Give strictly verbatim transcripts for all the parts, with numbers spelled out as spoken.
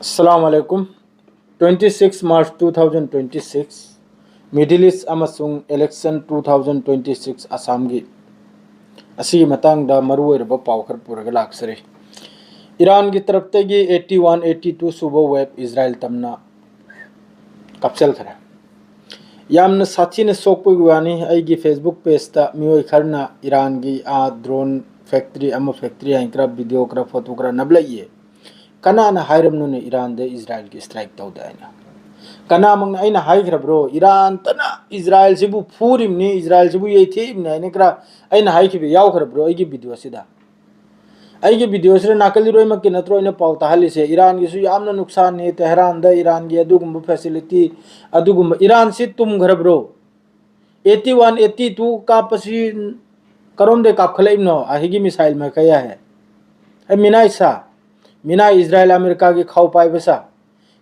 ꯑꯁꯂꯥꯝ ꯑꯂꯩꯀꯨꯝ꯫ Twenty six March two thousand twenty six, Middle East ꯑꯃꯁꯨꯡ election two thousand twenty six ꯑꯁꯥꯝꯒꯤ, ꯑꯁꯤꯒꯤ ꯃꯇꯥꯡꯗ ꯃꯔꯨꯑꯣꯏꯔꯕ ꯄꯥꯎ ꯈꯔ ꯄꯨꯔꯒ ꯂꯥꯛꯆꯔꯤ꯫ ꯏꯔꯥꯟꯒꯤ ꯇꯔꯞꯇꯒꯤ eighty one, eighty two ꯁꯨꯕ wave ꯏꯖꯔꯥꯏꯜ ꯇꯝꯅ ꯀꯥꯞꯆꯜꯈ꯭ꯔꯦ꯫ ꯌꯥꯝꯅ ꯁꯥꯊꯤꯅ ꯁꯣꯛꯄꯒꯤ ꯋꯥꯅꯤ꯫ ꯑꯩꯒꯤ Facebook pageꯇ ꯃꯤꯑꯣꯏ ꯈꯔꯅ ꯏꯔꯥꯟꯒꯤ ꯑꯥ drone factory ꯑꯃ factory ꯍꯥꯏꯅ ꯈꯔ video ꯈꯔ photo ꯈꯔ ꯅꯞꯂꯛꯏ꯫ ꯀꯅꯥꯅ ꯍꯥꯏꯔꯝꯅꯣꯅꯦ ꯏꯔꯥꯟꯗ ꯏꯖꯔꯥꯏꯜꯒꯤ strike ꯇꯧꯗꯦ ꯍꯥꯏꯅ? ꯀꯅꯥꯃꯛꯅ ꯑꯩꯅ ꯍꯥꯏꯈ꯭ꯔꯕ꯭ꯔꯣ? ꯏꯔꯥꯟꯇꯅ ꯏꯖꯔꯥꯏꯜꯁꯤꯕꯨ ꯐꯨꯔꯤꯕꯅꯤ, ꯏꯖꯔꯥꯏꯜꯁꯤꯕꯨ ꯌꯩꯊꯦꯛꯏꯕꯅꯤ ꯍꯥꯏꯅ ꯈꯔ ꯑꯩꯅ ꯍꯥꯏꯈꯤꯕ ꯌꯥꯎꯈ꯭ꯔꯕ꯭ꯔꯣ ꯑꯩꯒꯤ videoꯁꯤꯗ? ꯑꯩꯒꯤ videoꯁꯤꯗ ꯅꯥꯀꯜ ꯏꯔꯣꯏꯃꯛꯀꯤ ꯅꯠꯇ꯭ꯔꯣ ꯑꯩꯅ ꯄꯥꯎ ꯇꯥꯍꯜꯂꯤꯁꯦ? ꯏꯔꯥꯟꯒꯤꯁꯨ ꯌꯥꯝꯅ ꯅꯨꯡꯁꯥꯟꯅꯤ ꯇꯦꯍꯔꯥꯟꯗ, ꯏꯔꯥꯟꯒꯤ ꯑꯗꯨꯒꯨꯝꯕ facility, ꯑꯗꯨꯒꯨꯝꯕ, ꯏꯔꯥꯟꯁꯤ ꯇꯨꯝꯈ꯭ꯔꯕ꯭ꯔꯣ? Eighty one, eighty two ꯀꯥꯞꯄꯁꯤ ꯀꯔꯣꯝꯗꯩ ꯀꯥꯞꯈꯠꯂꯛꯏꯕꯅꯣ? ꯑꯁꯤꯒꯤ missile ꯃꯈꯩ ꯍꯥꯏ꯫ ꯑꯩ ꯃꯤꯅꯥꯏ ꯁꯥ, ꯃꯤꯅꯥꯏ ꯏꯖꯔꯥꯏꯜ ꯑꯃꯦꯔꯤꯀꯥꯒꯤ ꯈꯥꯎ ꯄꯥꯏꯕ ꯁꯥ꯫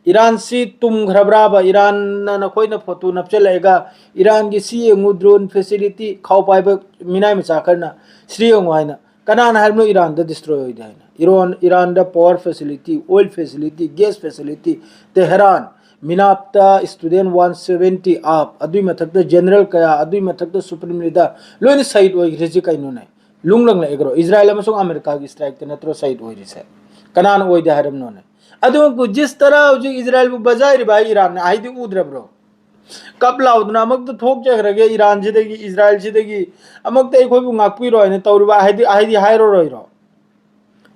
ꯏꯔꯥꯟꯁꯤ ꯇꯨꯝꯈ꯭ꯔꯕ꯭ꯔꯥꯕ? ꯏꯔꯥꯟꯅ ꯅꯈꯣꯏꯅ photo ꯅꯞꯆꯜꯂꯛꯑꯒ ꯏꯔꯥꯟꯒꯤ ꯁꯤ ꯌꯦꯡꯉꯨ, drone facility, ꯈꯥꯎ ꯄꯥꯏꯕ ꯃꯤꯅꯥꯏ ꯃꯆꯥ ꯈꯔꯅ ꯁꯤ ꯌꯦꯡꯉꯨ ꯍꯥꯏꯅ꯫ ꯀꯅꯥꯅ ꯍꯥꯏꯕꯅꯣ ꯏꯔꯥꯟꯗ destroy ꯑꯣꯏꯗꯦ ꯍꯥꯏꯅ? ꯏꯔꯣꯟ-, ꯏꯔꯥꯟꯗ power facility, oil facility, gas facility, Tehran, ꯃꯤꯅꯥꯞꯇ student one seventy up, ꯑꯗꯨꯏ ꯃꯊꯛꯇ general ꯀꯌꯥ, ꯑꯗꯨꯏ ꯃꯊꯛꯇ supreme leader ꯂꯣꯏꯅ ꯁꯍꯤꯗ ꯑꯣꯏꯈ꯭ꯔꯤꯁꯤ ꯀꯩꯅꯣꯅꯦ? ꯂꯨꯡꯂꯪꯂꯛꯑꯦꯒ꯭ꯔꯣ? ꯏꯖꯔꯥꯏꯜ ꯑꯃꯁꯨꯡ ꯑꯃꯦꯔꯤꯀꯥꯒꯤ strikeꯇ ꯅꯠꯇ꯭ꯔꯣ ꯁꯍꯤꯗ ꯑꯣꯏꯔꯤꯁꯦ? ꯀꯅꯥꯅ ꯑꯣꯏꯗꯦ ꯍꯥꯏꯔꯝꯅꯣꯅꯦ? ꯑꯗꯨꯃꯛꯄꯨ ꯖꯤꯁ ꯇꯔꯥ ꯍꯧꯖꯤꯛ ꯏꯖꯔꯥꯏꯜꯕꯨ ꯕꯖꯥꯏꯔꯤꯕ ꯍꯥꯏ ꯏꯔꯥꯟꯅ ꯍꯥꯏꯗꯤ ꯎꯗ꯭ꯔꯕ꯭ꯔꯣ? ꯀꯞ ꯂꯥꯎꯗꯅ ꯑꯃꯛꯇ ꯊꯣꯛꯆꯈ꯭ꯔꯒꯦ ꯏꯔꯥꯟꯁꯤꯗꯒꯤ, ꯏꯖꯔꯥꯏꯜꯁꯤꯗꯒꯤ ꯑꯃꯛꯇ ꯑꯩꯈꯣꯏꯕꯨ ꯉꯥꯛꯄꯤꯔꯣ ꯍꯥꯏꯅ ꯇꯧꯔꯤꯕ ꯍꯥꯏꯗꯤ, ꯍꯥꯏꯗꯤ ꯍꯥꯏꯔꯔꯣꯏꯔꯣ?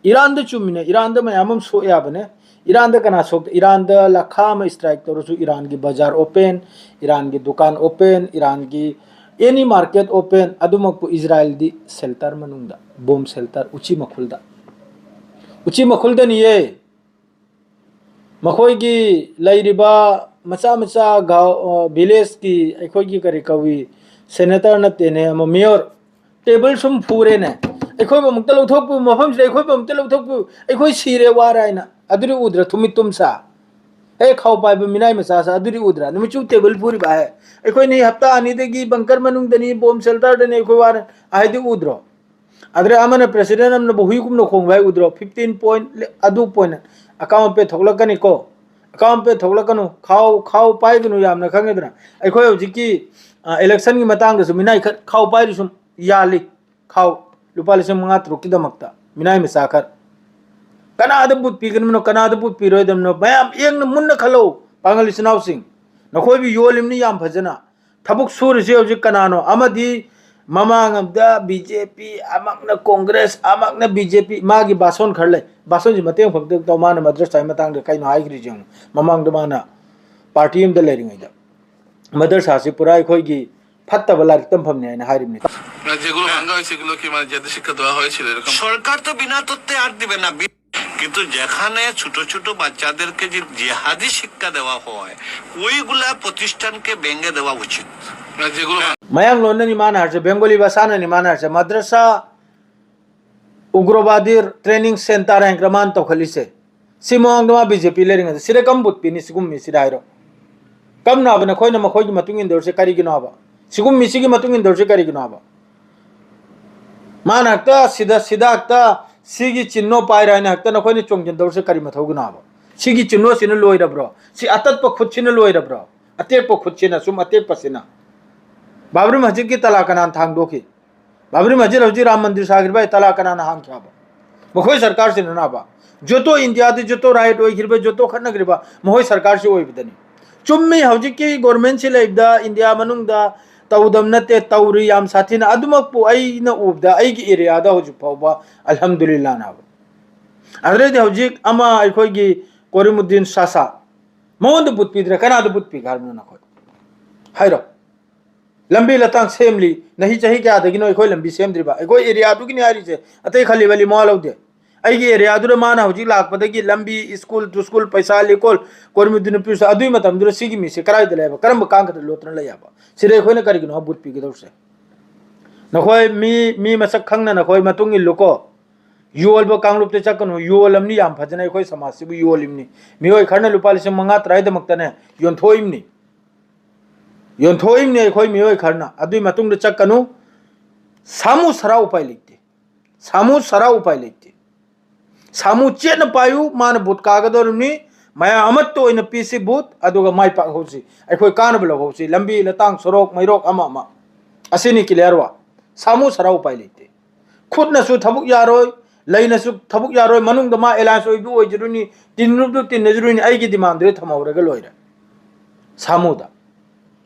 ꯏꯔꯥꯟꯗ ꯆꯨꯝꯃꯤꯅꯦ, ꯏꯔꯥꯟꯗ ꯃꯌꯥꯝ ꯑꯃ ꯁꯣꯛ ꯌꯥꯕꯅꯦ꯫ ꯏꯔꯥꯟꯗ ꯀꯅꯥ ꯁꯣꯛꯇꯦ? ꯏꯔꯥꯟꯗ ꯂꯈꯥ ꯑꯃ strike ꯇꯧꯔꯁꯨ ꯏꯔꯥꯟꯒꯤ ꯕꯖꯥꯔ open, ꯏꯔꯥꯟꯒꯤ ꯗꯨꯀꯥꯟ open, ꯏꯔꯥꯟꯒꯤ any market open, ꯑꯗꯨꯃꯛꯄꯨ ꯏꯖꯔꯥꯏꯜꯗꯤ shelter ꯃꯅꯨꯡꯗ, bomb shelter, ꯎꯆꯤ ꯃꯈꯨꯜꯗ, ꯎꯆꯤ ꯃꯈꯨꯜꯗꯅꯤꯌꯦ꯫ ꯃꯈꯣꯏꯒꯤ ꯂꯩꯔꯤꯕ ꯃꯆꯥ ꯃꯆꯥ ꯒꯥꯎ, ꯑ, villageꯀꯤ ꯑꯩꯈꯣꯏꯒꯤ ꯀꯔꯤ ꯀꯧꯏ, senator ꯅꯠꯇꯦꯅꯦ, ꯑꯃ mayor, table ꯁꯨꯝ ꯐꯨꯔꯦꯅꯦ꯫ "ꯑꯩꯈꯣꯏꯕꯨ ꯑꯃꯨꯛꯇ ꯂꯧꯊꯣꯛꯄꯤꯌꯨ, ꯃꯐꯝꯁꯤꯗ ꯑꯩꯈꯣꯏꯕꯨ ꯑꯃꯨꯛꯇ ꯂꯧꯊꯣꯛꯄꯤꯌꯨ, ꯑꯩꯈꯣꯏ ꯁꯤꯔꯦ ꯋꯥꯔꯦ" ꯍꯥꯏꯅ꯫ ꯑꯗꯨꯗꯤ ꯎꯗ꯭ꯔꯥ? ꯊꯨꯃꯤꯠ ꯇꯨꯝ ꯁꯥ꯫ ꯍꯦ, ꯈꯥꯎ ꯄꯥꯏꯕ ꯃꯤꯅꯥꯏ ꯃꯆꯥ ꯁꯥ, ꯑꯗꯨꯗꯤ ꯎꯗ꯭ꯔꯥ? ꯅꯨꯃꯤꯠꯆꯨ table ꯐꯨꯔꯤꯕ ꯍꯥꯏ꯫ "ꯑꯩꯈꯣꯏꯅꯤ ꯍꯞꯇꯥ ꯑꯅꯤꯗꯒꯤ bunker ꯃꯅꯨꯡꯗꯅꯤ, bomb shelterꯗꯅꯤ ꯑꯩꯈꯣꯏ ꯋꯥꯔꯦ" ꯍꯥꯏꯗꯤ ꯎꯗ꯭ꯔꯣ? ꯑꯗꯨꯗ ꯑꯃꯅ president ꯑꯃꯅꯕꯨ ꯍꯨꯏꯒꯨꯝꯅ ꯈꯣꯡꯕ ꯍꯥꯏ ꯎꯗ꯭ꯔꯣ? Fifteen point ꯑꯗꯨ point ꯑꯀꯥꯝ ꯑꯄꯦ ꯊꯣꯛꯂꯛꯀꯅꯤꯀꯣ꯫ ꯑꯀꯥꯝ ꯑꯄꯦ ꯊꯣꯛꯂꯛꯀꯅꯨ, ꯈꯥꯎ ꯈꯥꯎ ꯄꯥꯏꯒꯅꯨ ꯌꯥꯝꯅ, ꯈꯪꯉꯦꯗꯅ꯫ ꯑꯩꯈꯣꯏ ꯍꯧꯖꯤꯛꯀꯤ ꯏꯂꯦꯛꯁꯟꯒꯤ ꯃꯇꯥꯡꯗꯁꯨ ꯃꯤꯅꯥꯏ ꯈꯔ ꯈꯥꯎ ꯄꯥꯏꯔꯤ ꯁꯨꯝ ꯌꯥꯜꯂꯤ꯫ ꯈꯥꯎ ꯂꯨꯄꯥ ꯂꯤꯁꯤꯡ ꯃꯉꯥ ꯇꯔꯨꯛꯀꯤꯗꯃꯛꯇ ꯃꯤꯅꯥꯏ ꯃꯆꯥ ꯈꯔ꯫ ꯀꯅꯥꯗ ꯕꯨꯠ ꯄꯤꯒꯅꯕꯅꯣ, ꯀꯅꯥꯗ ꯕꯨꯠ ꯄꯤꯔꯣꯏꯗꯕꯅꯣ? ꯃꯌꯥꯝ ꯌꯦꯡꯅ ꯃꯨꯟꯅ ꯈꯜꯂꯣ, ꯄꯥꯡꯒꯜ ꯏꯆꯤꯟ ꯏꯅꯥꯎꯁꯤꯡ꯫ ꯅꯈꯣꯏꯕꯨ ꯌꯣꯜꯂꯤꯕꯅꯤ ꯌꯥꯝ ꯐꯖꯅ꯫ ꯊꯕꯛ ꯁꯨꯔꯤꯁꯤ ꯍꯧꯖꯤꯛ ꯀꯅꯥꯅꯣ? ꯑꯃꯗꯤ ꯃꯃꯥꯡ ꯑꯝꯗ ꯕꯤ ꯖꯦ ꯄꯤ, ꯑꯃꯛꯅ ꯀꯣꯡꯒ꯭ꯔꯦꯁ, ꯑꯃꯛꯅ ꯕꯤ ꯖꯦ ꯄꯤ꯫ ꯃꯥꯒꯤ ꯚꯥꯁꯣꯟ ꯈꯔ ꯂꯩ, ꯚꯥꯁꯣꯟꯁꯤ ꯃꯇꯦꯡ ꯐꯕꯗ ꯇꯧ꯫ ꯃꯥꯅ ꯃꯗ꯭ꯔꯁꯥꯒꯤ ꯃꯇꯥꯡꯗ ꯀꯩꯅꯣ ꯍꯥꯏꯈ꯭ꯔꯤꯁꯦ ꯌꯦꯡꯉꯨ꯫ ꯃꯃꯥꯡꯗ ꯃꯥꯅ ꯄꯥꯔꯇꯤ ꯑꯃꯗ ꯂꯩꯔꯤꯉꯩꯗ ꯃꯗ꯭ꯔꯁꯥꯁꯤ ꯄꯨꯔꯥ ꯑꯩꯈꯣꯏꯒꯤ ꯐꯠꯇꯕ ꯂꯥꯏꯔꯤꯛ ꯇꯝꯐꯝꯅꯤ ꯍꯥꯏꯅ ꯍꯥꯏꯔꯤꯕꯅꯤ꯫ না, যেগুলো ভাঙা হয় সেগুলো কি মানে জাতীয় শিক্ষা দেওয়া হয়েছিল এরকম? সরকার তো বিনা তত্ত্বে আর দিবে না। বি-, কিন্তু যেখানে ছোট ছোট বাচ্চাদেরকে যে জেহাদি শিক্ষা দেওয়া হয়, ওইগুলা প্রতিষ্ঠানকে ভেঙে দেওয়া উচিত। না, যেগুলো ভাঙ- ꯃꯌꯥꯡꯂꯣꯟꯅꯅꯤ ꯃꯥꯅ ꯍꯥꯏꯔꯤꯁꯦ, ꯕꯦꯡꯒꯣꯂꯤ ꯚꯥꯁꯥꯅꯅꯤ ꯃꯥꯅ ꯍꯥꯏꯔꯤꯁꯦ꯫ ꯃꯗ꯭ꯔꯁꯥ ꯎꯒ꯭ꯔꯕꯥꯗꯤ ꯇ꯭ꯔꯦꯅꯤꯡ ꯁꯦꯟꯇꯔ ꯍꯥꯏꯅ ꯃꯥꯅ ꯇꯧꯈꯠꯂꯤꯁꯦ꯫ ꯁꯤ ꯃꯃꯥꯡꯗ ꯃꯥ ꯕꯤ ꯖꯦ ꯄꯤ ꯂꯩꯔꯤꯉꯩꯗ ꯁꯤꯗ ꯀꯝ ꯕꯨꯠ ꯄꯤꯅꯤ? ꯁꯤꯒꯨꯝꯕ ꯃꯤꯁꯤꯗ ꯍꯥꯏꯔꯣ꯫ ꯀꯝꯅ ꯍꯥꯏꯕ ꯅꯈꯣꯏꯅ ꯃꯈꯣꯏꯒꯤ ꯃꯇꯨꯡ ꯏꯟꯗꯧꯔꯤꯁꯦ ꯀꯔꯤꯒꯤꯅꯣ ꯍꯥꯏꯕ? ꯁꯤꯒꯨꯝꯕ ꯃꯤꯁꯤꯒꯤ ꯃꯇꯨꯡ ꯏꯟꯗꯧꯔꯤꯁꯦ ꯀꯔꯤꯒꯤꯅꯣ ꯍꯥꯏꯕ? ꯃꯥꯅ ꯍꯦꯛꯇ ꯁꯤꯗ, ꯁꯤꯗ ꯍꯦꯛꯇ ꯁꯤꯒꯤ ꯆꯤꯟꯅꯣ ꯄꯥꯏꯔ ꯍꯥꯏꯅ ꯍꯦꯛꯇ ꯅꯈꯣꯏꯅ ꯆꯣꯡꯁꯤꯟꯗꯧꯔꯤꯁꯦ ꯀꯔꯤ ꯃꯊꯧꯒꯤꯅꯣ ꯍꯥꯏꯕ? ꯁꯤꯒꯤ ꯆꯤꯟꯅꯣꯁꯤꯅ ꯂꯣꯏꯔꯕ꯭ꯔꯣ? ꯁꯤ ꯑꯇꯠꯄ ꯈꯨꯠꯁꯤꯅ ꯂꯣꯏꯔꯕ꯭ꯔꯣ? ꯑꯇꯦꯛꯄ ꯈꯨꯠꯁꯤꯅ, ꯁꯨꯝ ꯑꯇꯦꯛꯄꯁꯤꯅ꯫ ꯕꯥꯕ꯭ꯔꯤ ꯃꯁꯖꯤꯗꯀꯤ ꯇꯂꯥ ꯀꯅꯥꯅ ꯊꯥꯡꯗꯣꯛꯈꯤ? ꯕꯥꯕ꯭ꯔꯤ ꯃꯁꯖꯤꯗ ꯍꯧꯖꯤꯛ ꯔꯥꯝ ꯃꯟꯗꯤꯔ ꯁꯥꯈ꯭ꯔꯤꯕ ꯇꯂꯥ ꯀꯅꯥꯅ ꯍꯥꯡꯈ꯭ꯔꯕ? ꯃꯈꯣꯏ ꯁꯔꯀꯥꯔꯁꯤꯅꯅꯕ꯫ ꯖꯣꯇꯣ ꯏꯟꯗꯤꯌꯥꯗ ꯖꯣꯇꯣ ꯔꯥꯏꯠ ꯑꯣꯏꯈ꯭ꯔꯤꯕ, ꯖꯣꯇꯣ ꯈꯠꯅꯈ꯭ꯔꯤꯕ ꯃꯈꯣꯏ ꯁꯔꯀꯥꯔꯁꯤ ꯑꯣꯏꯕꯗꯅꯤ꯫ ꯆꯨꯝꯃꯤ, ꯍꯧꯖꯤꯛꯀꯤ ꯒꯣꯔꯃꯦꯟꯁꯤ ꯂꯩꯕꯗ ꯏꯟꯗꯤꯌꯥ ꯃꯅꯨꯡꯗ ꯇꯧꯗꯕ ꯅꯠꯇꯦ, ꯇꯧꯔꯤ ꯌꯥꯝ ꯁꯥꯊꯤꯅ꯫ ꯑꯗꯨꯃꯛꯄꯨ ꯑꯩꯅ ꯎꯕꯗ ꯑꯩꯒꯤ ꯑꯦꯔꯤꯌꯥꯗ ꯍꯧꯖꯤꯛ ꯐꯥꯎꯕ ꯑꯜꯍꯝꯗꯨꯂꯤꯜꯂꯥꯅ ꯍꯥꯏꯕ꯫ ꯑꯗꯨꯗꯩꯗꯤ ꯍꯧꯖꯤꯛ ꯑꯃ ꯑꯩꯈꯣꯏꯒꯤ ꯀꯣꯔꯤꯃꯨꯗꯤꯟ ꯁꯥꯁꯥ, ꯃꯉꯣꯟꯗ ꯕꯨꯠ ꯄꯤꯗ꯭ꯔꯦ, ꯀꯅꯥꯗ ꯕꯨꯠ ꯄꯤꯒꯦ ꯍꯥꯏꯕꯅꯣ ꯅꯈꯣꯏ? ꯍꯥꯏꯔꯣ꯫ ꯂꯝꯕꯤ ꯂꯇꯥꯡ ꯁꯦꯝꯂꯤ꯫ ꯅꯍꯤ ꯆꯍꯤ ꯀꯌꯥꯗꯒꯤꯅꯣ ꯑꯩꯈꯣꯏ ꯂꯝꯕꯤ ꯁꯦꯝꯗ꯭ꯔꯤꯕ? ꯑꯩꯈꯣꯏ ꯑꯦꯔꯤꯌꯥꯗꯨꯒꯤꯅꯤ ꯍꯥꯏꯔꯤꯁꯦ, ꯑꯇꯩ ꯈꯜꯂꯤ ꯕꯜꯂꯤ ꯃꯋꯥ ꯂꯧꯗꯦ꯫ ꯑꯩꯒꯤ ꯑꯦꯔꯤꯌꯥꯗꯨꯗ ꯃꯥꯅ ꯍꯧꯖꯤꯛ ꯂꯥꯛꯄꯗꯒꯤ ꯂꯝꯕꯤ, ꯁ꯭ꯀꯨꯜ ꯇꯨ ꯁ꯭ꯀꯨꯜ, ꯄꯩꯁꯥ ꯂꯤꯀꯣꯜ, ꯀꯣꯔꯃꯤꯗꯨꯅ ꯄꯤꯔꯁꯨ, ꯑꯗꯨꯒꯤ ꯃꯇꯝꯗꯨꯗ ꯁꯤꯒꯤ ꯃꯤꯁꯦ ꯀꯗꯥꯏꯗ ꯂꯩꯕ? ꯀꯔꯝꯕ ꯀꯥꯡꯈꯗ ꯂꯣꯠꯇꯅ ꯂꯩ ꯍꯥꯏꯕ? ꯁꯤꯗ ꯑꯩꯈꯣꯏꯅ ꯀꯔꯤꯒꯤꯅꯣ ꯕꯨꯠ ꯄꯤꯒꯗꯧꯔꯤꯁꯦ? ꯅꯈꯣꯏ ꯃꯤ, ꯃꯤ ꯃꯁꯛ ꯈꯪꯅ ꯅꯈꯣꯏ ꯃꯇꯨꯡ ꯏꯜꯂꯨꯀꯣ꯫ ꯌꯣꯜꯕ ꯀꯥꯡꯂꯨꯞꯇ ꯆꯠꯀꯅꯨ꯫ ꯌꯣꯜꯂꯝꯅꯤ ꯌꯥꯝ ꯐꯖꯅ, ꯑꯩꯈꯣꯏ ꯁꯃꯥꯖꯁꯤꯕꯨ ꯌꯣꯜꯂꯤꯕꯅꯤ꯫ ꯃꯤꯑꯣꯏ ꯈꯔꯅ ꯂꯨꯄꯥ ꯂꯤꯁꯤꯡ ꯃꯉꯥ ꯇꯔꯥꯗꯃꯛꯇꯅꯦ ꯌꯣꯟꯊꯣꯛꯏꯕꯅꯤ꯫ ꯌꯣꯟꯊꯣꯛꯏꯕꯅꯤ ꯑꯩꯈꯣꯏ ꯃꯤꯑꯣꯏ ꯈꯔꯅ꯫ ꯑꯗꯨꯒꯤ ꯃꯇꯨꯡꯗ ꯆꯠꯀꯅꯨ꯫ ꯁꯥꯃꯨ ꯁꯔꯥ ꯎꯄꯥꯏ ꯂꯩꯇꯦ꯫ ꯁꯥꯃꯨ ꯁꯔꯥ ꯎꯄꯥꯏ ꯂꯩꯇꯦ꯫ ꯁꯥꯃꯨ ꯆꯦꯠꯅ ꯄꯥꯏꯌꯨ, ꯃꯥꯅ ꯚꯣꯠ ꯀꯥꯒꯗꯧꯔꯤꯕꯅꯤ꯫ ꯃꯌꯥꯝ ꯑꯃꯠꯇ ꯑꯣꯏꯅ ꯄꯤꯁꯤ ꯚꯣꯠ, ꯑꯗꯨꯒ ꯃꯥꯏ ꯄꯥꯛꯍꯧꯁꯤ, ꯑꯩꯈꯣꯏ ꯀꯥꯟꯅꯕ ꯂꯧꯍꯧꯁꯤ, ꯂꯝꯕꯤ ꯂꯇꯥꯡ, ꯁꯣꯔꯣꯛ ꯃꯩꯔꯣꯛ ꯑꯃ ꯑꯃ꯫ ꯑꯁꯤꯅꯤ clear ꯋꯥ꯫ ꯁꯥꯃꯨ ꯁꯔꯥꯎ ꯎꯄꯥꯏ ꯂꯩꯇꯦ꯫ ꯈꯨꯠꯅꯁꯨ ꯊꯕꯛ ꯌꯥꯔꯣꯏ, ꯂꯩꯅꯁꯨ ꯊꯕꯛ ꯌꯥꯔꯣꯏ, ꯃꯅꯨꯡꯗ ꯃꯥ alliance ꯑꯣꯏꯕꯨ ꯑꯣꯏꯖꯔꯨꯅꯤ, ꯇꯤꯟ ꯒ꯭ꯔꯨꯞꯇꯨ ꯇꯤꯟꯅꯖꯔꯨꯅꯤ, ꯑꯩꯒꯤ demandꯗꯨꯗꯤ ꯊꯝꯍꯧꯔꯒ ꯂꯣꯏꯔꯦ꯫ ꯁꯥꯃꯨꯗ꯫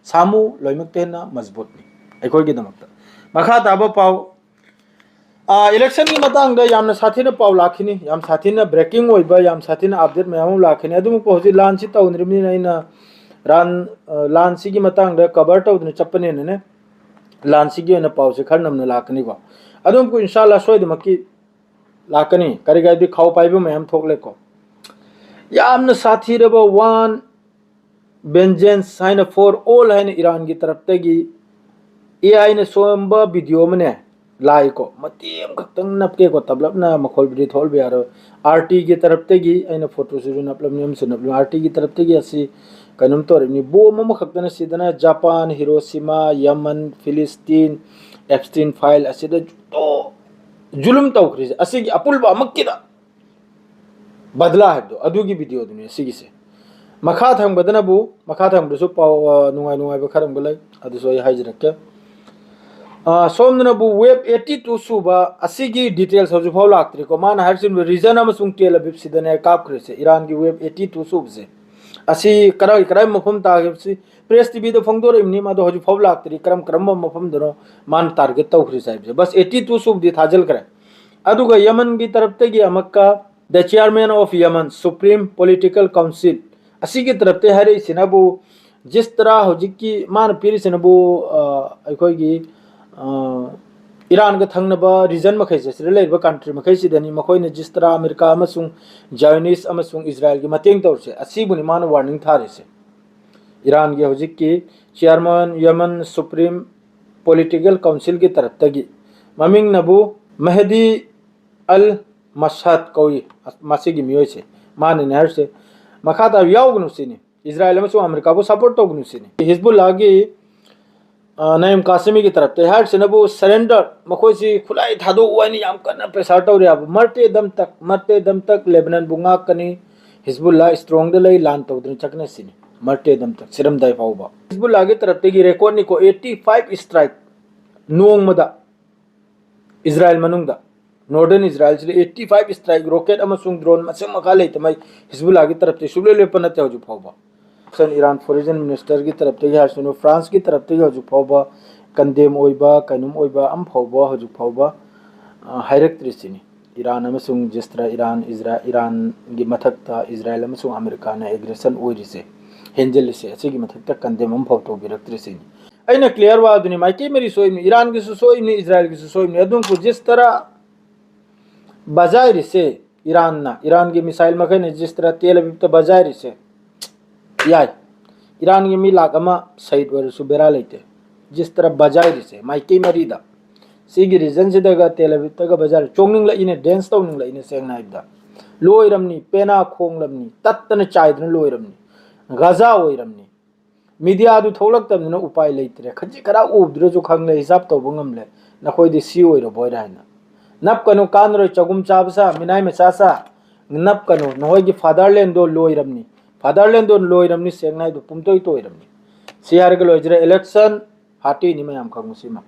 ꯁꯥꯃꯨ ꯂꯣꯏꯅꯃꯛꯇ ꯍꯦꯟꯅ ꯃꯖꯕꯨꯠꯅꯤ ꯑꯩꯈꯣꯏꯒꯤꯗꯃꯛꯇ꯫ ꯃꯈꯥ ꯇꯥꯕ ꯄꯥꯎ꯫ ꯑꯥ, electionꯒꯤ ꯃꯇꯥꯡꯗ ꯌꯥꯝꯅ ꯁꯥꯊꯤꯅ ꯄꯥꯎ ꯂꯥꯛꯈꯤꯅꯤ, ꯌꯥꯝ ꯁꯥꯊꯤꯅ breaking ꯑꯣꯏꯕ, ꯌꯥꯝ ꯁꯥꯊꯤꯅ update ꯃꯌꯥꯝ ꯑꯃ ꯂꯥꯛꯈꯤꯅꯤ꯫ ꯑꯗꯨꯃꯛꯄꯨ ꯍꯧꯖꯤꯛ ꯂꯥꯟꯁꯤ ꯇꯧꯅꯔꯤꯕꯅꯤꯅ ꯑꯩꯅ ꯂꯥꯟ, ꯑ, ꯂꯥꯟꯁꯤꯒꯤ ꯃꯇꯥꯡꯗ cover ꯇꯧꯗꯨꯅ ꯆꯠꯄꯅꯤꯅꯅꯦ, ꯂꯥꯟꯁꯤꯒꯤ ꯑꯣꯏꯅ ꯄꯥꯎꯁꯦ ꯈꯔ ꯅꯝꯅ ꯂꯥꯛꯀꯅꯤꯀꯣ꯫ ꯑꯗꯨꯃꯛꯄꯨ ꯏꯟꯁꯥ ꯑꯜꯂꯥ ꯁꯣꯏꯗꯃꯛꯀꯤ ꯂꯥꯛꯀꯅꯤ꯫ ꯀꯔꯤꯒꯤ ꯍꯥꯏꯗꯤ ꯈꯥꯎ ꯄꯥꯏꯕ ꯃꯌꯥꯝ ꯊꯣꯛꯂꯦꯀꯣ꯫ ꯌꯥꯝꯅ ꯁꯥꯊꯤꯔꯕ ꯋꯥꯟ vengeance ꯍꯥꯏꯅ for all ꯍꯥꯏꯅ ꯏꯔꯥꯟꯒꯤ ꯇꯔꯞꯇꯒꯤ AI ꯅ ꯁꯣꯝꯕ video ꯑꯃꯅꯦ, ꯂꯥꯛꯏꯀꯣ, ꯃꯇꯦꯛ ꯑꯃꯈꯛꯇꯪ ꯅꯞꯀꯦꯀꯣ, ꯇꯞꯂꯞꯅ ꯃꯈꯣꯜꯕꯨꯗꯤ ꯊꯣꯛꯍꯟꯕ ꯌꯥꯔꯣꯏ꯫ RT ꯒꯤ ꯇꯔꯞꯇꯒꯤ ꯑꯩꯅ photo ꯁꯤꯁꯨ ꯅꯞꯂꯝꯅꯤ, ꯑꯃꯁꯨ ꯅꯞꯂꯝꯅꯤ꯫ RT ꯒꯤ ꯇꯔꯞꯇꯒꯤ ꯑꯁꯤ ꯀꯩꯅꯣꯝ ꯇꯧꯔꯤꯕꯅꯤ, bomb ꯑꯃꯈꯛꯇꯅ ꯁꯤꯗꯅ ꯖꯄꯥꯟ, ꯍꯤꯔꯣꯁꯤꯃꯥ, ꯌꯃꯟ, ꯐꯤꯂꯤꯁꯇꯤꯟ, ꯑꯦꯞꯁꯇꯤꯟ ꯐꯥꯏꯜ ꯑꯁꯤꯗ ꯖꯨꯇꯣ ꯖꯨꯂꯨꯝ ꯇꯧꯈ꯭ꯔꯤꯁꯦ ꯑꯁꯤꯒꯤ ꯑꯄꯨꯟꯕ ꯑꯃꯛꯀꯤꯗ ꯕꯗꯂꯥ ꯍꯥꯏꯕꯗꯣ, ꯑꯗꯨꯒꯤ video ꯗꯨꯅꯦ ꯁꯤꯒꯤꯁꯦ꯫ ꯃꯈꯥ ꯊꯪꯕꯗꯅꯕꯨ, ꯃꯈꯥ ꯊꯪꯕꯗꯁꯨ ꯄꯥꯎ, ꯑ, ꯅꯨꯡꯉꯥꯏ ꯅꯨꯡꯉꯥꯏꯕ ꯈꯔ ꯑꯃꯒ ꯂꯩ, ꯑꯗꯨꯁꯨ ꯑꯩ ꯍꯥꯏꯖꯔꯛꯀꯦ꯫ ꯑ, ꯁꯣꯝꯗꯅꯕꯨ wave eighty two ꯁꯨꯕ ꯑꯁꯤꯒꯤ details ꯍꯧꯖꯤꯛ ꯐꯥꯎ ꯂꯥꯛꯇ꯭ꯔꯤꯀꯣ꯫ ꯃꯥꯅ ꯍꯥꯏꯔꯤꯁꯤꯅ region ꯑꯃꯁꯨꯡ ꯇꯦꯜ ꯑꯕꯤꯕꯁꯤꯗꯅꯦ ꯀꯥꯞꯈ꯭ꯔꯤꯁꯦ, ꯏꯔꯥꯟꯒꯤ wave eighty two ꯁꯨꯕꯁꯦ꯫ ꯑꯁꯤ ꯀꯔꯥꯏ, ꯀꯔꯥꯏ ꯃꯐꯝ ꯇꯥꯈꯤꯕꯁꯤ press T V ꯗ ꯐꯣꯡꯗꯣꯔꯛꯏꯕꯅꯤ, ꯃꯗꯣ ꯍꯧꯖꯤꯛ ꯐꯥꯎ ꯂꯥꯛꯇ꯭ꯔꯤ꯫ ꯀꯔꯝ ꯀꯔꯝꯕ ꯃꯐꯝꯗꯅꯣ ꯃꯥꯅ target ꯇꯧꯈ꯭ꯔꯤꯁꯦ ꯍꯥꯏꯕꯁꯦ꯫ Bus eighty two ꯁꯨꯕꯗꯤ ꯊꯥꯖꯤꯜꯈ꯭ꯔꯦ꯫ ꯑꯗꯨꯒ ꯌꯃꯟꯒꯤ ꯇꯔꯞꯇꯒꯤ ꯑꯃꯛꯀ the chairman of Yemen Supreme Political Council ꯑꯁꯤꯒꯤ ꯇꯔꯞꯇꯒꯤ ꯍꯥꯏꯔꯛꯏꯁꯤꯅꯕꯨ ꯖꯤꯁꯇꯔꯥ ꯍꯧꯖꯤꯛꯀꯤ ꯃꯥꯅ ꯄꯤꯔꯤꯁꯤꯅꯕꯨ, ꯑ, ꯑꯩꯈꯣꯏꯒꯤ, ꯑ, ꯏꯔꯥꯟꯒ ꯊꯪꯅꯕ region ꯃꯈꯩꯁꯦ, ꯁꯤꯗ ꯂꯩꯔꯤꯕ country ꯃꯈꯩꯁꯤꯗꯅꯤ꯫ ꯃꯈꯣꯏꯅ ꯖꯤꯁꯇꯔꯥ, ꯑꯃꯦꯔꯤꯀꯥ ꯑꯃꯁꯨꯡ Zionist ꯑꯃꯁꯨꯡ ꯏꯖꯔꯥꯏꯜꯒꯤ ꯃꯇꯦꯡ ꯇꯧꯔꯤꯁꯦ, ꯑꯁꯤꯕꯨꯅꯤ ꯃꯥꯅ warning ꯊꯥꯔꯤꯁꯦ꯫ ꯏꯔꯥꯟꯒꯤ ꯍꯧꯖꯤꯛꯀꯤ chairman Yemen Supreme Political Council ꯒꯤ ꯇꯔꯞꯇꯒꯤ, ꯃꯃꯤꯡꯅꯕꯨ ꯃꯦꯍꯗꯤ ꯑꯜ ꯃꯁꯍꯗ ꯀꯧꯏ꯫ ꯃꯁꯤꯒꯤ ꯃꯤꯑꯣꯏꯁꯦ, ꯃꯥꯅꯅꯦ ꯍꯥꯏꯔꯤꯁꯦ, ꯃꯈꯥ ꯇꯥꯕ ꯌꯥꯎꯒꯅꯨ ꯁꯤꯅꯤ꯫ ꯏꯖꯔꯥꯏꯜ ꯑꯃꯁꯨꯡ ꯑꯃꯦꯔꯤꯀꯥꯕꯨ support ꯇꯧꯒꯅꯨ ꯁꯤꯅꯤ꯫ ꯍꯤꯖꯕꯨꯜꯂꯥꯒꯤ ꯑ, ꯅꯌꯤꯝ ꯀꯥꯁꯤꯃꯤꯒꯤ ꯇꯔꯞꯇ ꯍꯥꯏꯔꯤꯁꯤꯅꯕꯨ surrender, ꯃꯈꯣꯏꯁꯤ ꯈꯨꯠꯂꯥꯏ ꯊꯥꯗꯣꯛꯎ ꯍꯥꯏꯅ ꯌꯥꯝ ꯀꯟꯅ pressure ꯇꯧꯔꯤ ꯍꯥꯏꯕ꯫ ꯃꯔꯇꯦ ꯗꯝꯇꯛ, ꯃꯔꯇꯦ ꯗꯝꯇꯛ ꯂꯦꯕꯅꯟꯕꯨ ꯉꯥꯛꯀꯅꯤ, ꯍꯤꯖꯕꯨꯜꯂꯥ strong ꯗ ꯂꯩ, ꯂꯥꯟ ꯇꯧꯗꯨꯅ ꯆꯠꯀꯅꯤ ꯁꯤꯅꯤ꯫ ꯃꯔꯇꯦ ꯗꯝꯇꯛ ꯁꯤꯔꯝꯗꯥꯏ ꯐꯥꯎꯕ꯫ ꯍꯤꯖꯕꯨꯜꯂꯥꯒꯤ ꯇꯔꯞꯇꯒꯤ record ꯅꯤꯀꯣ, eighty five strike ꯅꯣꯡꯃꯗ ꯏꯖꯔꯥꯏꯜ ꯃꯅꯨꯡꯗ, northern ꯏꯖꯔꯥꯏꯜꯁꯤꯗ eighty five strike, rocket ꯑꯃꯁꯨꯡ drone ꯃꯁꯤꯡ ꯃꯈꯥ ꯂꯩꯇꯃꯩ ꯍꯤꯖꯕꯨꯜꯂꯥꯒꯤ ꯇꯔꯞꯇꯒꯤ ꯁꯨꯛꯂꯦꯞ ꯂꯦꯞꯄ ꯅꯠꯇꯦ ꯍꯧꯖꯤꯛ ꯐꯥꯎꯕ꯫ ꯏꯔꯥꯟ foreign minister ꯒꯤ ꯇꯔꯞꯇꯒꯤ ꯍꯥꯏꯔꯁꯅꯨ, France ꯀꯤ ꯇꯔꯞꯇꯒꯤ ꯍꯧꯖꯤꯛ ꯐꯥꯎꯕ condemn ꯑꯣꯏꯕ, ꯀꯩꯅꯣꯝ ꯑꯣꯏꯕ ꯑꯃ ꯐꯥꯎꯕ ꯍꯧꯖꯤꯛ ꯐꯥꯎꯕ, ꯑ, ꯍꯥꯏꯔꯛꯇ꯭ꯔꯤꯁꯤꯅꯤ꯫ ꯏꯔꯥꯟ ꯑꯃꯁꯨꯡ ꯖꯤꯁꯇ꯭ꯔꯥ, ꯏꯔꯥꯟ, ꯏꯖꯔꯥ-, ꯏꯔꯥꯟꯒꯤ ꯃꯊꯛꯇ ꯏꯖꯔꯥꯏꯜ ꯑꯃꯁꯨꯡ ꯑꯃꯦꯔꯤꯀꯥꯅ aggression ꯑꯣꯏꯔꯤꯁꯦ, ꯍꯦꯟꯖꯤꯜꯂꯤꯁꯦ, ꯑꯁꯤꯒꯤ ꯃꯊꯛꯇ condemn ꯑꯃꯐꯥꯎ ꯇꯧꯕꯤꯔꯛꯇ꯭ꯔꯤꯁꯤꯅꯤ꯫ ꯑꯩꯅ clear ꯋꯥ ꯑꯗꯨꯅꯤ, ꯃꯥꯏꯀꯩ ꯃꯔꯤ ꯁꯣꯏꯕꯅꯤ, ꯏꯔꯥꯟꯒꯤꯁꯨ ꯁꯣꯏꯕꯅꯤ, ꯏꯖꯔꯥꯏꯜꯒꯤꯁꯨ ꯁꯣꯏꯕꯅꯤ꯫ ꯑꯗꯨꯝ ꯖꯤꯁꯇ꯭ꯔꯥ ꯕꯖꯥꯏꯔꯤꯁꯦ, ꯏꯔꯥꯟꯅ, ꯏꯔꯥꯟꯒꯤ missile ꯃꯈꯩꯅ ꯖꯤꯁꯇ꯭ꯔꯥ ꯇꯦꯜ ꯑꯕꯤꯕꯇ ꯕꯖꯥꯏꯔꯤꯁꯦ, ꯌꯥꯏ, ꯏꯔꯥꯟꯒꯤ ꯃꯤ ꯂꯥꯛ ꯑꯃ ꯁꯍꯤꯗ ꯑꯣꯏꯔꯁꯨ ꯕꯦꯔꯥ ꯂꯩꯇꯦ꯫ ꯖꯤꯁꯇ꯭ꯔꯥ ꯕꯖꯥꯏꯔꯤꯁꯦ ꯃꯥꯏꯀꯩ ꯃꯔꯤꯗ, ꯁꯤꯒꯤ region ꯁꯤꯗꯒ ꯇꯦꯜ ꯑꯕꯤꯕꯇꯒ ꯕꯖꯥꯏꯔꯤ, ꯆꯣꯡꯅꯤꯡꯂꯛꯏꯅꯦ, dance ꯇꯧꯅꯤꯡꯂꯛꯏꯅꯦ꯫ ꯁꯦꯡꯅ ꯍꯥꯏꯕꯗ, ꯂꯣꯏꯔꯝꯅꯤ, ꯄꯦꯅꯥ ꯈꯣꯡꯂꯝꯅꯤ, ꯇꯠꯇꯅ ꯆꯥꯏꯗꯅ ꯂꯣꯏꯔꯝꯅꯤ, ꯒꯖꯥ ꯑꯣꯏꯔꯝꯅꯤ꯫ Media ꯗꯨ ꯊꯣꯛꯂꯛꯇꯕꯅꯤꯅ ꯎꯄꯥꯏ ꯂꯩꯇ꯭ꯔꯦ꯫ ꯈꯖꯤꯛ ꯈꯔ ꯎꯕꯗꯨꯅꯁꯨ ꯈꯪꯂꯦ, ꯍꯤꯁꯥꯕ ꯇꯧꯕ ꯉꯝꯂꯦ, ꯅꯈꯣꯏꯗꯤ ꯁꯤ ꯑꯣꯏꯔꯕꯣꯏꯔꯦ ꯍꯥꯏꯅ꯫ ꯅꯞꯀꯅꯨ, ꯀꯥꯟꯅꯔꯣꯏ, ꯆꯒꯨꯝ ꯆꯥꯕ ꯁꯥ, ꯃꯤꯅꯥꯏ ꯃꯆꯥ ꯁꯥ, ꯅꯞꯀꯅꯨ꯫ ꯅꯈꯣꯏꯒꯤ fatherland ꯗꯣ ꯂꯣꯏꯔꯝꯅꯤ, fatherland ꯗꯣ ꯂꯣꯏꯔꯝꯅꯤ, ꯁꯦꯡꯅ ꯍꯥꯏꯗꯣ ꯄꯨꯝꯇꯣꯏ ꯇꯣꯏꯔꯝꯅꯤ꯫ ꯁꯤ ꯍꯥꯏꯔꯒ ꯂꯣꯏꯖꯔꯦ꯫ Election ꯍꯥꯇꯦꯅꯤ ꯃꯌꯥꯝ ꯈꯪꯉꯨ ꯁꯤꯃ꯫